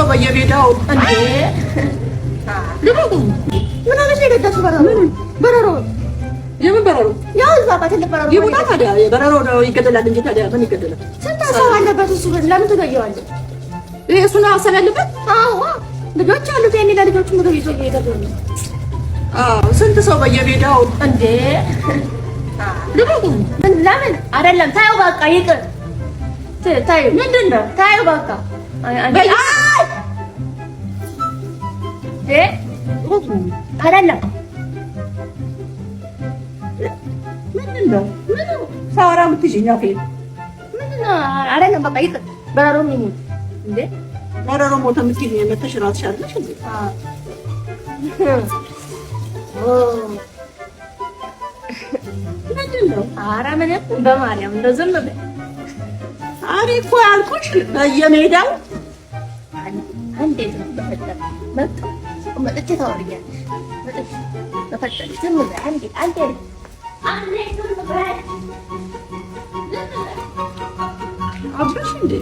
ሰው በየሜዳው እንዴ! ምን ሆነሽ ነው የገደልሽው? በረሮ በረሮ የምን በረሮ? ያው እዛ ጋር ትልቅ በረሮ። ይሙታ ታዲያ፣ በረሮ ነው ይገደላል እንጂ ታዲያ ምን ይገደላል? ስንት ሀሳብ አለበት እሱ። ለምን ትገየዋለሽ? ይሄ እሱ ነው ሀሳብ ያለበት። አዎ፣ ልጆች አሉት። የኔ ለልጆቹ ምግብ ይዞ እየሄደ ነው። አዎ፣ ስንት ሰው በየሜዳው እንዴ! ምን ለምን አይደለም? ታዩ በቃ ይቅር። ታዩ ምንድን ነው? ታዩ በቃ አይደለም። ምንድን ነው? ምኑ ሳወራ የምትይዥኝ አፌን? ምንድን ነው? አይደለም፣ በቃ ይቅር። በረሮም ይሙት እንዴ! በረሮ ሞተ የምትይኝ መተሽ እራስሽ አይደለሽ እንዴ? ምንድን ነው? ኧረ ምንም፣ በማርያም እንደው ዝም በይ። እኔ እኮ ያልኩሽ በየሜዳው አንዴ ዝም በፈጠረ፣ መጣሁ፣ መጥቼ ታወሪኛለሽ። መጥቼ በፈጠረ ዝም በይ። አንዴ አንዴ አንዴ ዝም በይ። ዝም በይ። አብረሽ እንዴ?